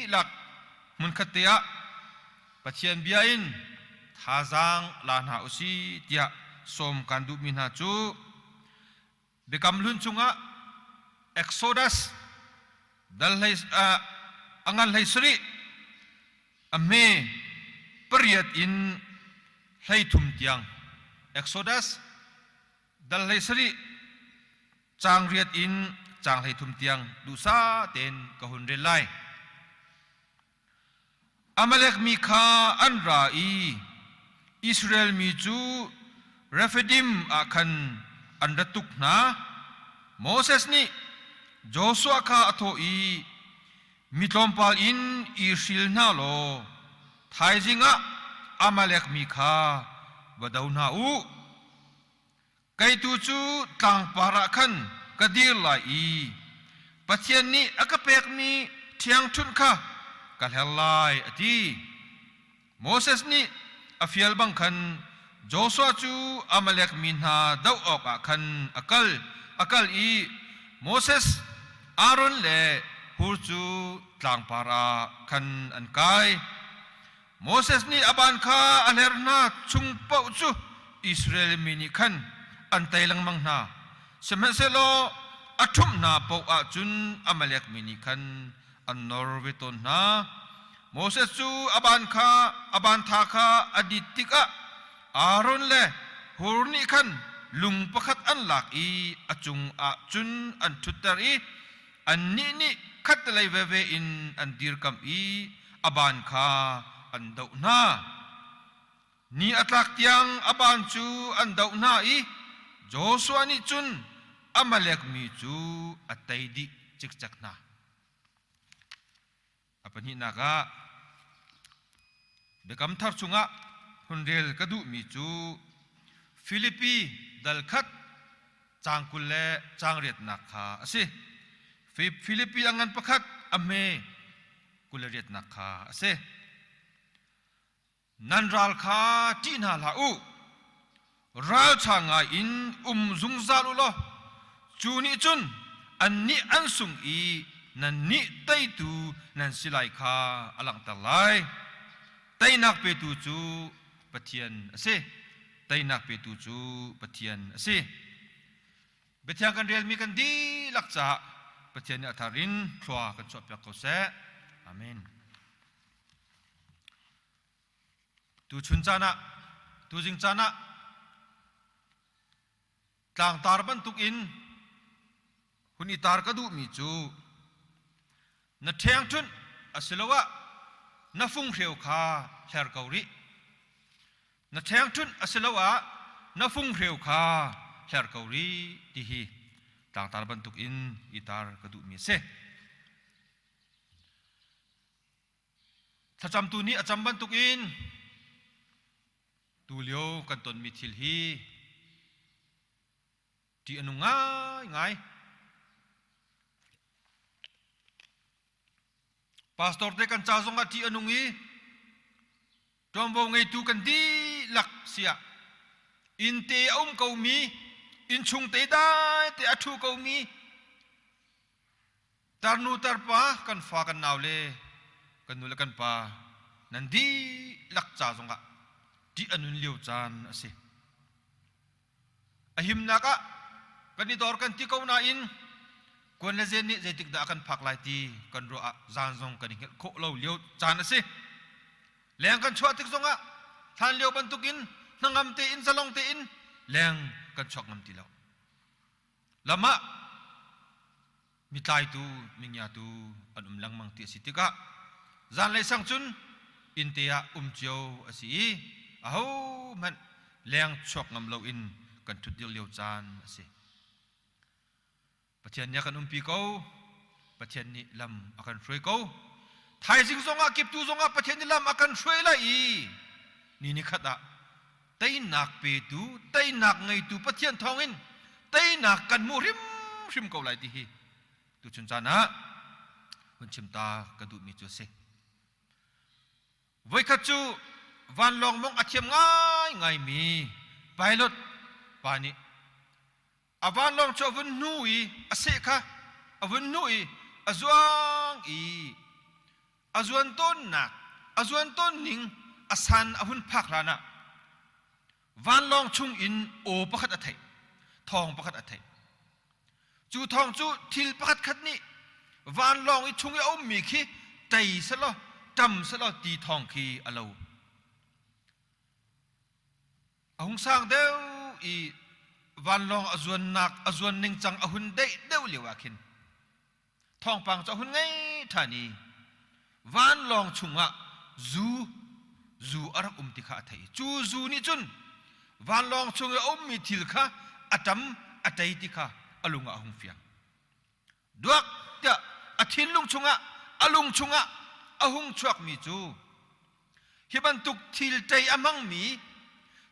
dihlak hmunkhat te ah Pathian bia in thazaang la hna usih tiah sawm kan duhmi hna cu Biakam Hlun chungah Exodus dal hlei a ngan hlei sarih a hme pariat in 13 tiang Exodus dal hlei sarih caang riat in caang 13 tiang duhsah tein ka hun rel lai. Amalek mi kha an ra i Israel mi cu Refidim ah khan an ra tuk hna. Moses nih Joshua kha a thawh i, Mi tlawmpal in i hril hna law thaizing ah Amalek mi kha va do hna u. Kei tu cu tlangpar ah khan ka dir lai i Pathian nih a ka pekmi ṭhiangṭhunh kha ka hler lai, a ti. Moses nih a fial bang khan Joshua cu Amalek mi hna doh awkah khan a kal a kal i Moses, Aaron le Hur cu tlangpar ah khan an kai. Moses nih a ban kha a hler hna chung paoh cu Israel mi nih khan an tei lengmang hna. Sihmanhsehlaw a ṭhumh hna paoh ahcun Amalek mi nih khan an nor ve tawn hna. Moses cu a ban kha a ban tha kha a dit tikah Aaron le Hur nih khan lung pakhat an lak i a cungah cun an ṭhutter i Annih nih khattelei veve in an dirkamh i a ban kha an doh hna. Ni a tlak tiang a ban cu an doh hna i Joshua nih cun Amalek mi cu a tei dih cikcek hna. A pahnihnak ah Biakam Thar chungah hun rel ka duhmi cu Filipi dal khat caang 20 le caang riatnak kha a si. Filipi a ngan pakhat a hme 28nak kha a si. Nan ral kha ṭih hna hlah u. Ralṭha ngai in um zungzal u law cu nih cun annih an sung i nannih teitu nan si lai kha a langhter lai. Teinak petu cu Pathian a si. Teinak petu cu Pathian a si. Biathiang kan relmi kan dihlak caah Pathian nih a thar in thlua kan chuahpiak ko seh. Amen. Tuchun caan ah, tuzing caan ah tlangtar bantuk in hun i tar ka duhmi cu na ṭhengṭhunh asiloah na funghreu kha hler ko rih. Na ṭhengṭhunh asiloah na funghreu kha hler ko rih ti hi tlangtar bantuk in i tar ka duhmi a si. Thlacamtu nih a cam bantukin tulio kan tonmi thil hi ṭih a nung ngaingai. Pastor te kan ca zongah ṭih a nung i ṭuanvo ngeitu kan dihlak siah innte a um komi innchung te dai te a ṭhu komi Tarnu tarpa kan fa kan nau le kan nu le kan pa nan dihlak ca zongah ṭih a nun lio caan a si. A himnak ah kan i dor kan ti ko nain kuan le zen nih zeitik dah a kan phak lai ti kan ruah ah zaan zong kan i hngilh khawh lo lio caan a si. Leng kan chuah tik zongah hlan lio bantukin hnangam tein zalong tein leng kan chuak ngam ti lo. Lam ah mitlaitu mingiatu an um lengmang ti a si tikah zanlei sang cun innte ah um cio a si i ahohmanh leng chuak ngam loin kan ṭhutdir lio caan a si. Pathian nih a kan umpi ko. Pathian nih lam a kan hruai ko. Thaizing zongah kiptu zongah Pathian nih lam a kan hruai lai i ni ni khat ah teinak petu teinak ngeitu Pathian thawngin teinak kan hmu hrimhrim ko lai ti hi tuchun caan ah hun chim ta ka duhmi cu a si. Voikhat cu vanlawng mong a thiam ngaingaimi pilot pa nih a vanlawng cu a vun hnu i a seh kha a vun hnu i a zuang i. A zuan tawnnak, a zuan tawn ning a san a hun phak hlan ah vanlawng chung in aw pakhat a theih, thawng pakhat a theih. Cu thawng cu thil pakhat khat nih vanlawng i chung i a ummi khi ṭei selaw, ṭam selaw ti thawng khi a lo. A hung sang deuh i vanlawng a zuannak a zuan ningcang a hun deih deuh lio ah khin thawngpang cu a hun ngei ṭhan i vanlawng chungah zu zu a rak um ti kha a theih. Cu zu nih cun vanlawng chung i a ummi thil kha a ṭam a ṭei ti kha a lung ah a hung fiang. Duak tiah a thinlung chungah a lung chungah a hung chuakmi cu hi bantuk thil ṭei a hmangmi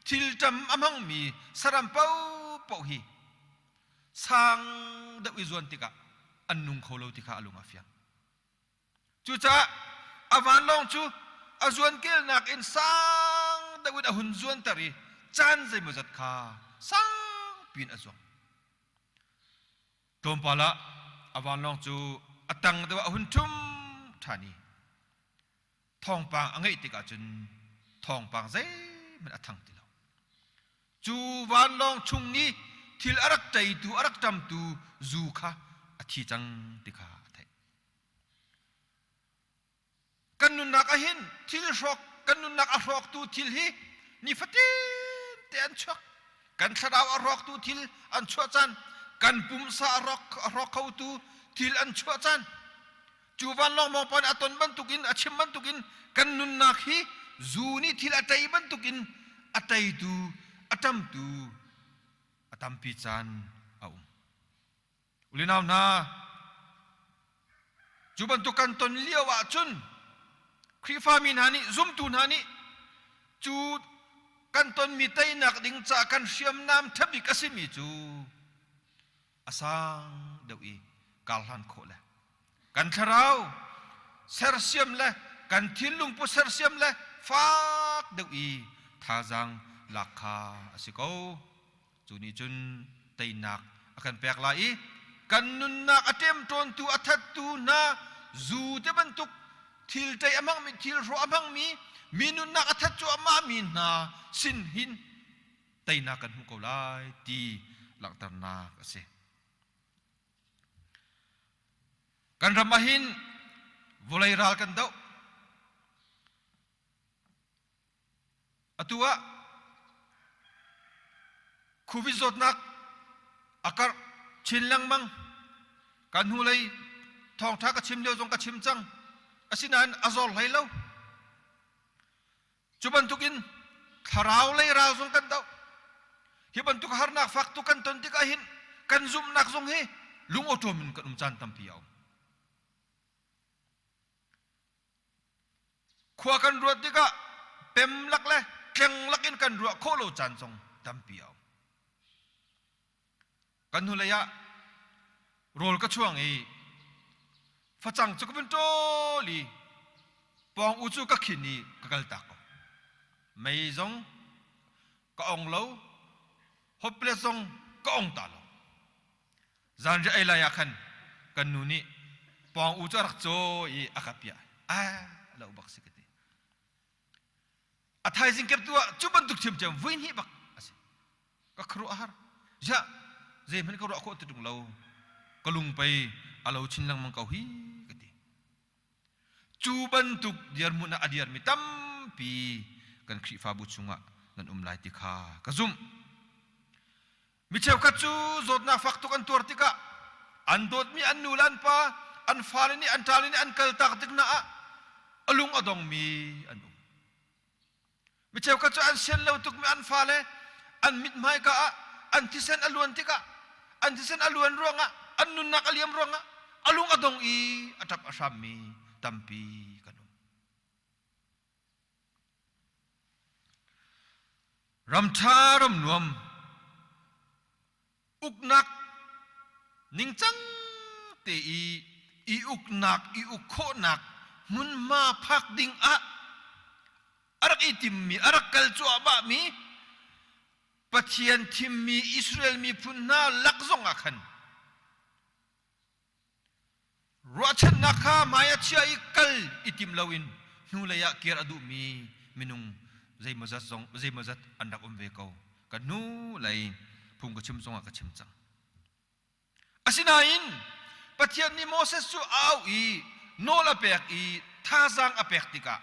thil ṭam a hmangmi saram paohpaoh hi sang deuh i zuan tikah an nung kho lo ti kha a lung a fiang. Cucaah a vanlawng cu a zuankelnak in sang deuh in a hun zuanter i caan zeimawzat kha sangpi in a zuang. Tlawmpal ah a vanlawng cu a tang deuh ah a hun ṭhum ṭhan i thawngpang a ngeih tikah cun thawngpang zeihmanh a thang ti lo. Cu vanlawng chung i thil a rak ṭeitu a rak ṭamtu zu kha a thi cang ti kha a theih. Kan nunnak ah hin thil hrawk kan nunnak a hrawktu thil hi nifatin te an chuak. Kan thlarau a hrawktu thil an chuah caan, kan pumsa a rawk a hrawk khotu thil an chuah caan. Cu vanlawng mawng a ton bantukin a chim bantukin kan nunnak hi zu nih thil a tei bantukin a teitu a ṭamtu a tampi caan a um. Ulinau hna, cu bantuk kan ton lio ahcun Khrihfami hna nih zumtu hna nih cu kan tonmi teinak ding ca kan hriamnam ṭhabik a simi cu a sang deuh i karhlan khawh le kan thlarau sersiam le kan thinlung pu sersiam le fak deuh i thazaang lak kha a si ko. Cu nih cun teinak a kan pek lai i kan nunnak a ṭemṭawntu a thattu hna zu te bantuk thil ṭei a hmangmi thil hrawh a hmangmi mi nunnak a that cuahmah mi hna sin hin teinak kan hmu ko lai ti langhternak a si. Kan ram ah hin vawlei ral kan doh. Atu ah Covid zawtnak a karh chin lengmang. Kan hnulei thawngṭha ka chim lio zong ka chim cang. Asinain a zor hlei lo. Cu bantukin thlarau lei ral zong kan doh. Hi bantuk harnak fak tuk kan ton tikah hin kan zumhnak zong hi lung awṭawm in kan um caan tampi a um. Khua kan ruat tikah pem lak le tleng lak in kan ruah khawh lo caan zong tampi a um. Kan hnulei ah rawl ka chuang i facang cu ka vun ṭawl i pawng u cu ka khin i ka kal tak ko. Mei zong ka ong lo, hotplate zong ka ong ta lo. Zanriah ei lai ah khan kan nu nih pawng u cu a rak caw i a ka piah. Ah, lo bak si ka ti. A thaizing kep tu ah cu bantuk ṭhiamṭhiam vui hnih bak a si. Ka khuaruah a har. Ziah, zeihmanh ka ruah khawh ti ṭung lo. Ka lung pei a lo chin lengmang ko hi ka ti. Cu bantuk dirhmun ah a dirmi tampi kan Khrihfabu chungah nan um lai ti kha ka zumh. Mi cheukhat cu zawtnak fak tuk an tuar tikah an dawtmi an nu le an pa, an fale nih an ṭale nih an kaltak tik hna ah a lung a dongmi an um. Mi cheukhat cu an sian lo tukmi an fale an mithmai ka ah an thisen a luan tikah an thisen a luan ruangah an nunnak a liam ruangah a lung a dong i a ṭap a hrammi tampi kan um. Ram ṭha ram nuam uknak ningcang te i i uknak i uk khawhnak hmunhma phak ding ah a rak i timmi a rak kal cuahmahmi Pathian thimmi Israel miphun hna lak zong ah khan Ruahchannak kha hmai a chia i kal i tim loin hnulei ah kir a duhmi minung zeimawzat zong zeimawzat an rak um ve ko. Ka hnulei phung ka chim zongah ka chim cang. Asinain Pathian nih Moses cu a auh i nawl a pek i thazaang a pek tikah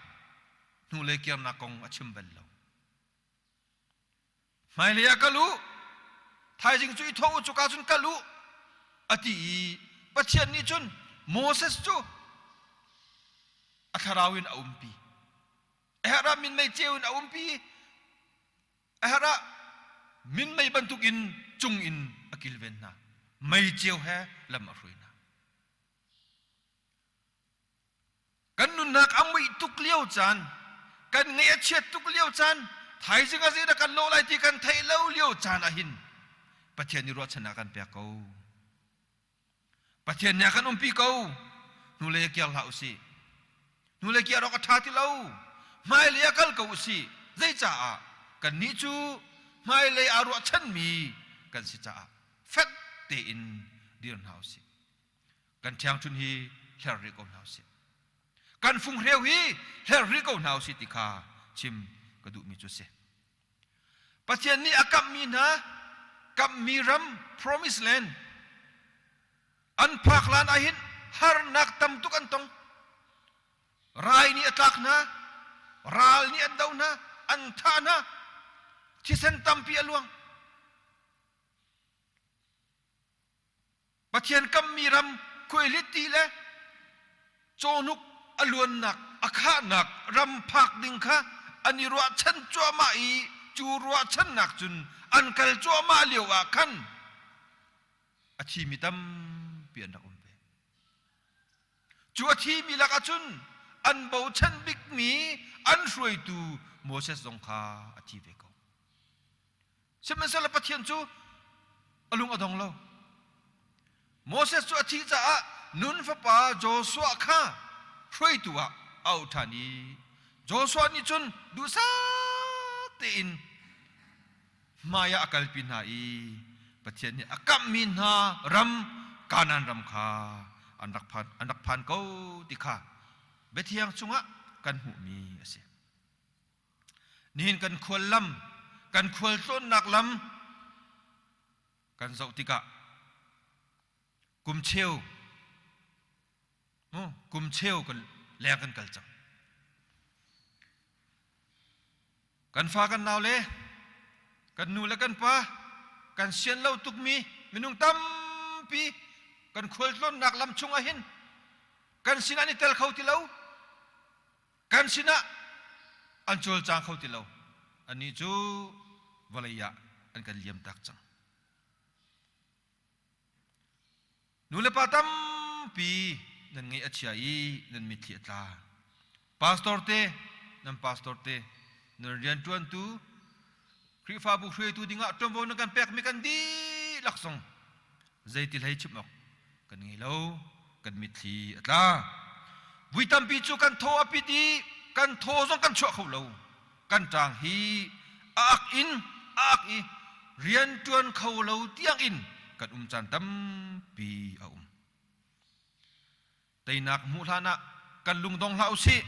hnulei kirnak kong a chim bal lo. Hmailei ah kal u, thaizing cu i thawh u, cuka cun kal u, a ti i Pathian nih cun Moses cu a thlarau in a umpi. A herh ah minmei ceu in a umpi. A herh ah minmei bantukin cung in a kilven hna. Mei ceu he lam a hruai hna. Kan nunnak a muih tuk lio caan, kan ngaih a chiat tuk lio caan, thaizing a zeidah kan lawh lai ti kan theih lo lio caan ahhin Pathian nih ruahchannak a kan pek ko. Pathian nih a kan umpi ko. Hnulei kiar hlah usih. Hnulei kiar awk a ṭha ti lo. Hmailei ah kal ko usih. Zeicaah? Kannih cu hmailei aa ruahchanmi kan si caah fek tein dir hna usih. Kan ṭhiangṭhunh hi hler rih ko hna usih. Kan funghreu hi hler rih ko hna usih ti kha chim ka duhmi cu a si. Pathian nih a kamhmi hna kamhmi ram promise land an phak lan ahhin harnak tam tuk an tong. Rai nih a tlak hna, ral nih an do hna, an thah hna, thisen tampi a luang. Pathian kammi ram khuaihlit le cawhnuk a luannak a khahnak ram phak ding kha an i ruahchan cuahmah i cu ruahchannak cun an kal cuahmah lio ah khan a thimi tampi an rak um ve. Cu a thimi lakah cun an bochan bikmi an hruaitu Moses zong kha a thi ve ko. Sihmanhsehlaw Pathian cu a lung a dong lo. Moses cu a thih caah Nun fapa Joshua kha hruaitu ah a auh ṭhan i Joshua nih cun duhsah tein hmai ah a kalpi hna i Pathian nih a kamhmi hna ram Kanaan ram kha an rak phan, an rak phan ko ti kha biathiang chungah kan hmuhmi a si. Nihin kan khual lam, kan khual tlawnnak lam kan zoh tikah kum cheu kum cheu kan leng kan kal cang. Kan fa kan nau le kan nu le kan pa kan sian lo tukmi minung tampi kan khualtlawnnak lam chung ahhin kan sinah an i tel kho ti lo. Kan sinah an cawlcang kho ti lo. Annih cu vawlei ah an kan liamtak cang. Nu le pa tampi nan ngaih a chia i nan mitthli a tla. Pastor te, nan pastor te, nan rianṭuantu, Khrihfabu hruaitu dingah ṭuanvo nan kan pekmi kan dihlak zong zeiti hlei chim awk kan ngei lo kan mitthli a tla vui tampi cu kan thaw a pit i kan thaw zong kan chuah kho lo kan ṭang hi a ak in a ak i rian ṭuan kho lo tiang in kan um caan tampi a um teinak hmuh hlan ah kan lungdong hlah usih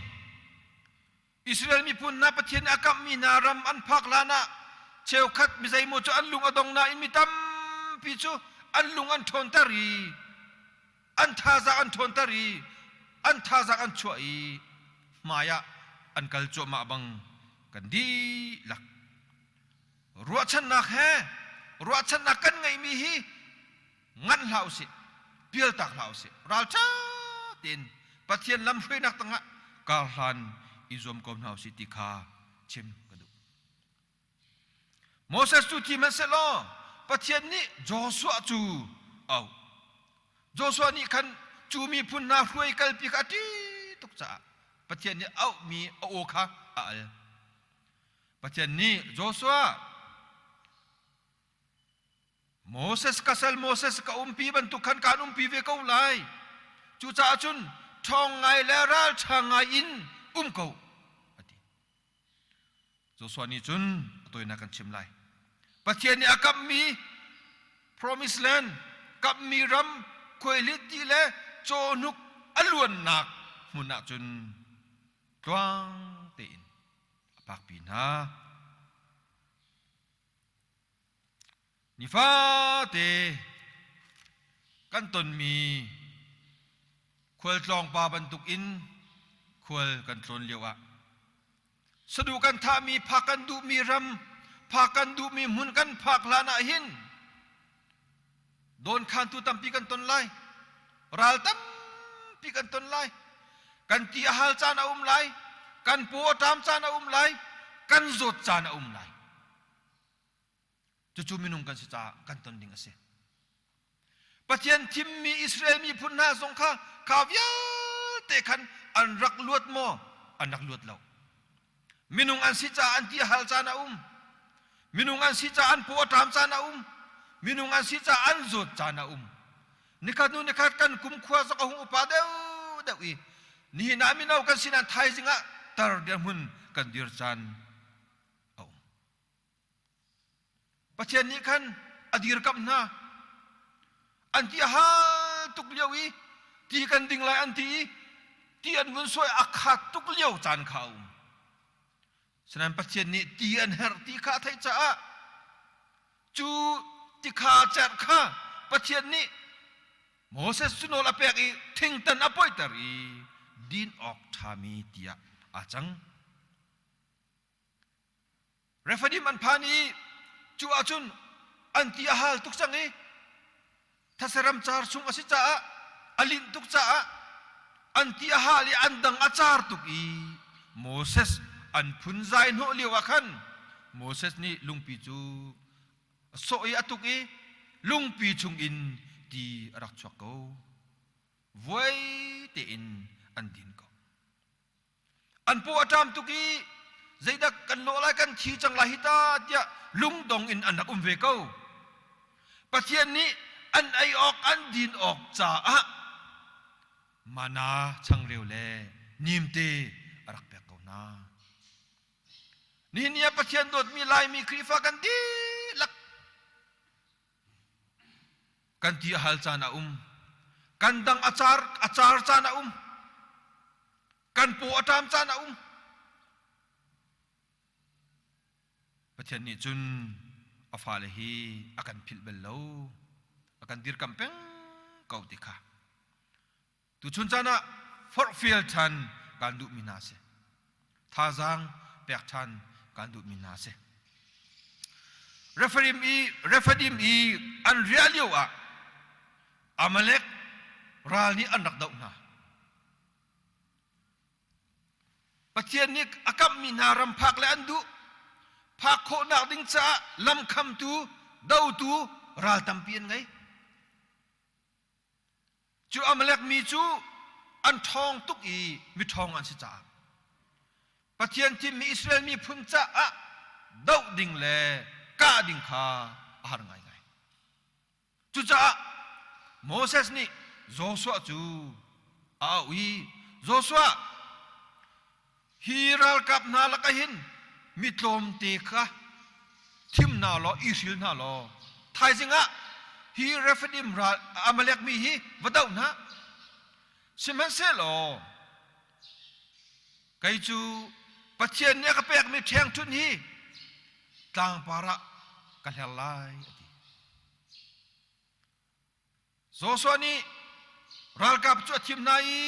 Israel miphun hna Pathian nih a kamhmi hna ram an phak hlan ah cheukhat mi zeimaw cu an lung a dong nain mi tampi cu an lung an ṭhawnter i an thazaang an ṭhawnter i an thazaang an chuah i hmai ah an kal cuahmah bang kan dihlak ruahchannak he ruahchannak kan ngeihmi hi nganh hlah usih pialtak hlah usih ralṭha tein Pathian lamhruainak tangah karhlan i zuam ko hna usih ti kha chim ka duh. Moses cu thi hmanhsehlaw Pathian nih Joshua cu auh. Joshua nih khan cu miphun hna hruai kalpi kha a ṭih tuk caah Pathian nih auhmi a aw kha a al. Pathian nih Joshua Moses ka sal Moses ka umpi bantuk khan kaan umpi ve ko lai. Cucaah cun ṭhawng ngai le ralṭha ngai in um ko, a ti. Joshua nih cun a tawinak kan chim lai. Pathian nih a kamhmi promised land, kamhmi ram, khuaihlit ti le cawhnuk a luannak hmun ah cun tluang tein a phakpi hna. Nifate kan tonmi khualtlawng pa bantuk in khual kan tlawn lio ah saduh kan thahmi phak kan duhmi ram phak kan duhmi hmun kan phak hlan ah hin Dawnkhantu tampi kan ton lai. Ral tampi kan ton lai. Kan ti a hal caan a um lai. Kan paw a ṭam caan a um lai. Kan zawt caan a um lai. Cucu minung kan si caah kan ton ding a si. Pathian thimmi Israel miphun hna zong kha kha vialte khan an rak luat maw? An rak luat lo. Minung an si caah an ti a hal caan a um. Minung an si caah an paw a ṭam caan a um. Minung an si caah an zawt caan a um. Nikhat hnu nikhat kan kum khua zong a hung upa deuh deuh i nihin ah mino kan si nain thaizing ah tar dirhmun kan dir caan a um. Pathian nih khan a dirkamh hna. An ti a hal tuk lio i ti kan ding lai an ti i ti an vun suai a khat tuk lio caan kha a um. Sinain Pathian nih ti an herh ti kha a theih caah cu tikha cerh kha Pathian nih Moses cu nawl a pek i thingtan a poihter i din awk ṭhami tiah aa cang. Rephadim an phan i cu ahcun an ti a hal tuk cang i thasaram car chung a si caah a linh tuk caah an ti a hal i an dang a car tuk i Moses an phunzai hnawh lio ah khan Moses nih lungpi cu a sawh i a tuk i lungpi chungin ti a rak chuak ko. Vuai tein an din ko. An paw a ṭam tuk i zeidah kan lawh lai kan thi cang lai hi ta tiah lungdong in an rak um ve ko. Pathian nih an ei awk an din awk caah mana changreu le nimte a rak pek ko hna. Nihin ni ah Pathian dawtmi Laimi Khrihfa kan dihlak Kan ti a hal caan a um. Kan dang a car, a car caan a um. Kan paw a ṭam caan a um. Pathian nih cun a fale hi a kan philh bal lo. A kan dirkamh peng ko ti kha. Tuchun caan ah forhfial ṭhan kaan duhmi hna a si. Thazaang pek ṭhan kaan duhmi hna a si. Rephaim i Rephaim i an riah lio ah Amalek ral nih an rak doh hna. Pathian nih a kamhmi hna ram phak le an duh. Phak khawhnak ding caah lam khamtu, dotu ral tampi an ngei. Cu Amalek mi cu an ṭhawng tuk i miṭhawng an si caah Pathian thimmi Israel miphun caah doh ding le kah ding kha a har ngaingai. Cucaah Moses nih Joshua cu a auh i Joshua, hi ralkap hna lakah hin mi tlawmte kha thim hna law i hril hna law thaizing ah hi Rephidim ral Amalek mi hi va doh hna. Sihmanhsehlaw kei cu Pathian nih a ka pekmi ṭhiangṭhunh hi tlangpar ah ka hler lai, a ti. Joshua nih ralkap cu a thim hna i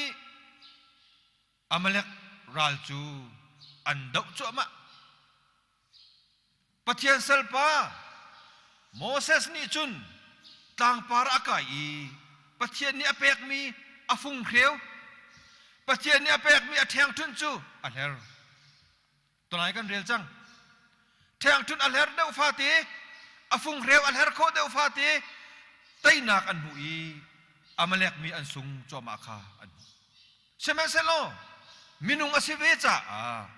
Amalek ral cu an doh cuahmah. Pathian salpa Moses nih cun tlangpar a kai i Pathian nih a pekmi a funghreu, Pathian nih a pekmi a ṭhengṭhunh cu a hler. Tunai kan rel cang. Ṭhengṭhunh a hler deuh fate, a funghreu a hler khawh deuh fate, teinak an hmuh i Amalek mi an sung cuahmah kha an hmuh. Sihmanhsehlaw minung a si ve caah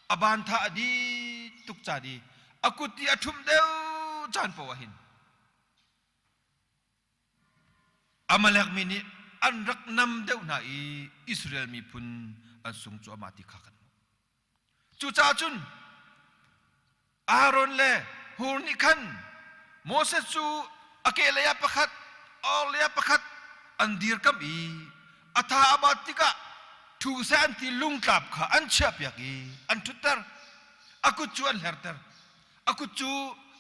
a bantha a di tuk ca di a kut ti a ṭhumh deuh caan paoh ah hin Amalek mi nih an rak nam deuh hna i Israel miphun an sung cuahmah ti kha kan hmuh. Cucaah cun Aaron le Hur nih khan Moses cu a kehlei ah pakhat, a orhlei ah pakhat an dirkamh i A tha a bat tikah ṭhu seh an ti lungtlap kha an chiahpiak i an ṭhutter. A kut cu an hlerter. A kut cu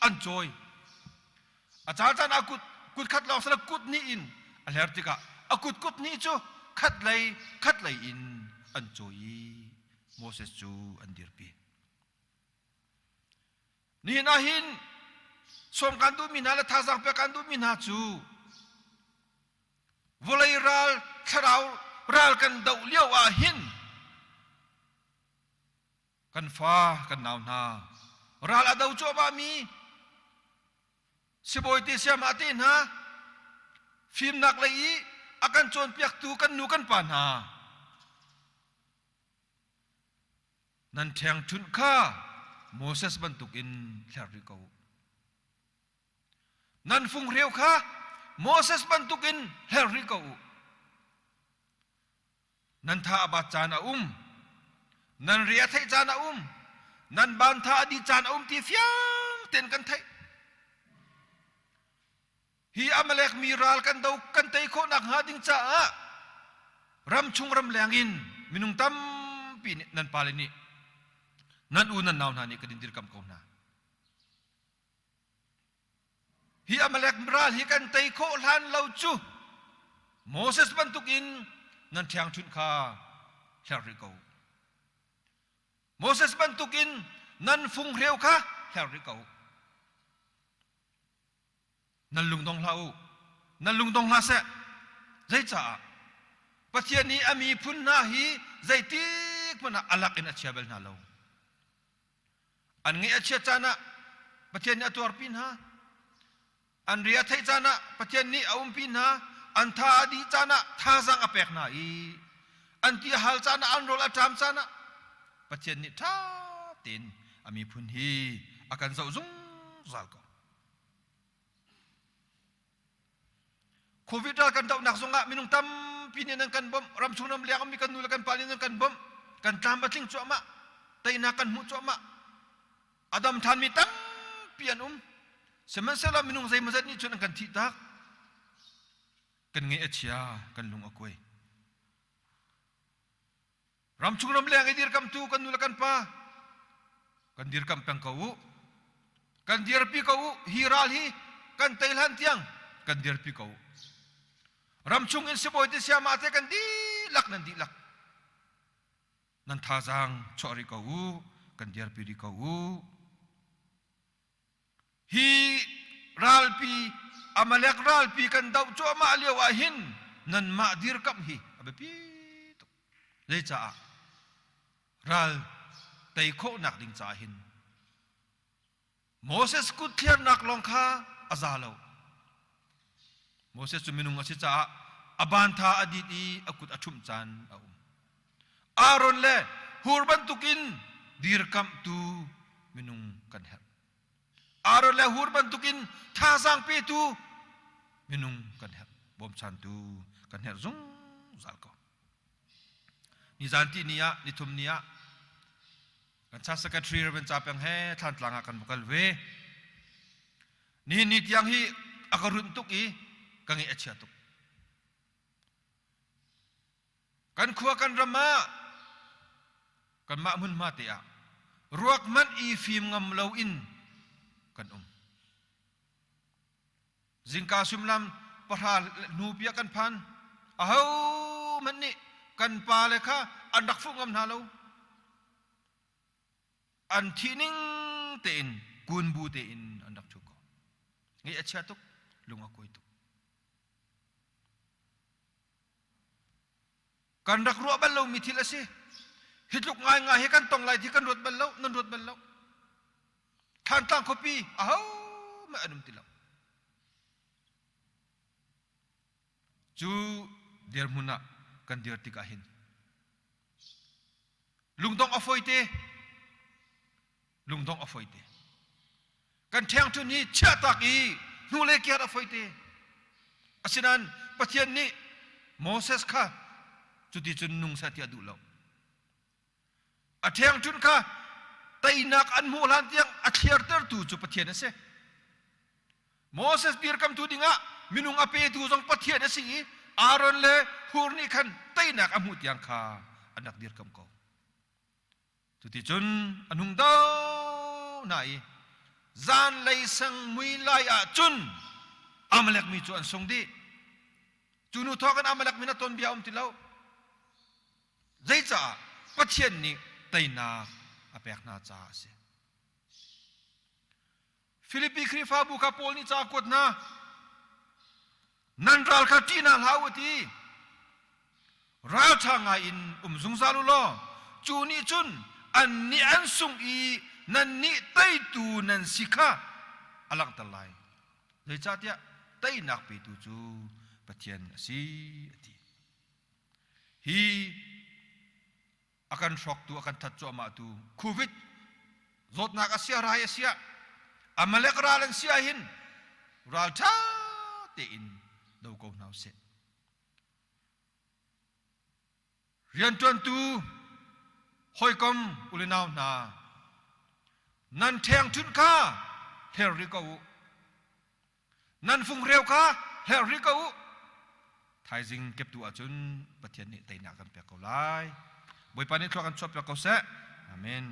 an cawi. A caan ah kut kut khat lawng sila kut hnih in a hler tikah a kut kut hnih cu khat lei khat lei in an cawi i Moses cu an dirpi. Nihin ah hin sawm kan duhmi hna le thazaang pek kan duhmi hna cu vawlei ral thlarau ral kan doh lio ah hin kan fa kan nau hna ral a do cuahmah mi sibawi te siamah te hna fimnak lei i a kan cawnpiaktu kan nu kan pa hna Nan ṭhengṭhunh kha Moses bantukin hler rih ko u. Nan funghreu kha Moses bantukin hler rih ko u. Nan tha a bat caan a um. Nan ri a theih caan a um. Nan ban tha a dih caan a um ti fiang tein kan theih. Hi Amalek mi ral kan do kan tei khawh nakhnga ding caah ramchung ramleng in minung tampi nih nan pale nih nan u nan nau hna nih kan in dirkamh ko hna. Hi Amalek ral hi kan tei khawh hlan lo cu Moses bantukin nan ṭhiangṭhunh kha hler rih ko. Moses bantukin nan funghreu kha hler rih ko. Nan lungdong hlah u. Nan lungdong hlah seh. Zeicaah? Pathian nih a miphun hna hi zeitik hmanh ah a lak in a chia bal hna lo. An ngaih a chiat caan ah Pathian nih a tuarpi hna. An ri a theih caan ah Pathian nih a umpi hna. An tha a dih caan ah thazaang a pek hna i an ti a hal caan ah an rawl a ṭam caan ah Pathian nih ṭha tein a miphun hi a kan zoh zungzal ko. Covid ral kan dohnak zongah minung tampi nih nan kan bawmh, ramchung ramleng ummi kan nu le kan pa nih nan kan bawmh, kan tlam a tling cuahmah, teinak kan hmuh cuahmah. A dam ṭhanmi tampi an um. Sihmanhsehlaw minung zeimawzat nih cun an kan thih tak. Kan ngaih a chia, kan lung a kuai. Ramchung ramleng i dirkamtu kan nu le kan pa kan dirkamh peng ko u. Kan dirpi ko u. Hi ral hi kan tei hlan tiang kan dirpi ko u. Ramchung in sibawi te siama te kan dihlak nan dihlak nan thazaang chuah rih ko u. Kan dirpi rih ko u. Hi ralpi Amalek ralpi kan doh cuahmah lio ah hin nanmah dirkamh hi a biapi tuk. Zeicaah? Ral tei khawhnak ding caah hin Moses kut thliarnak lawng kha a za lo. Moses cu minung a si caah a bantha a dit i a kut a ṭhumh caan a um. Aaron le Hur bantukin dirkamhtu minung kan herh. Aaron le Hur bantukin thazaang petu minung kan herh. Bawmchantu kan herh zungzal ko. Nizan ti ni ah, nithum ni ah kan church secretary Reverend Ca Peng he Thlantlang ah kan va kal ve. Nihin ni tiang hi a ka runh tuk i ka ngaih a chia tuk. Kan khua kan ram ah kanmah hmunhma te ah ruak hmanh i fim ngam lo in kan um. Zingka suimilam pahra hnu piah kan phan. Aho hmanh nih kan pale kha an rak fuh ngam hna lo. An thih ning tein kunbu tein an rak ṭhu ko. Ngaih a chia tuk, lung a kuai tuk. Kan rak ruah bal lomi thil a si. Hi tluk ngaingai hi kan tong lai ti kan ruat bal lo, nan ruat bal lo. Thlantlang khuapi ahohmanh an um ti lo. Cu dirhmun ah kan dir tikah hin lungdongh a fawi te, lungdongh a fawi te. Kan ṭhengṭhun hi chiahtak i hnulei kiar a foi te. Asinain Pathian nih Moses kha cuticun nung seh ti a duh lo. A ṭhengṭhun kha teinak an hmuh hlan tiang a thliartertu cu Pathian a si. Moses dirkamtu dingah minung a petu zong Pathian a si i Aaron le Hur nih khan teinak a hmuh tiang kha an rak dirkamh ko. Cuticun an hung do hna i zanlei sang mui lai ah cun Amalek mi cu an sung dih. Cu nu thawk in Amalek mi na ton bia um ti lo. Zeicah Pathian nih teinak a pek hna caah a si. Filipi Khrihfabu kha Paul nih ca a kuat hna. Nan ral kha ṭih hna hlah u ti. Ralṭha ngai in um zungzal u law cu nih cun annih an sung i nannih teitu nan si kha a langhter lai. Zeicahtiah teinak petu cu Pathian a si a ti. Hi a kan hrawktu a kan that cuahmahtu COVID zawtnak a sia rai a sia Amalek ral an si ahhin ral ṭha tein do ko hna usih. Rianṭuantu hawikom ulenau hna nan ṭhengṭhunh kha hler rih ko u. Nan funghreu kha hler rih ko u. Thaizing keptu ahcun Pathian nih teinak kan pek ko lai. Bawipa nih thluak kan chuah piak ko seh. Amen.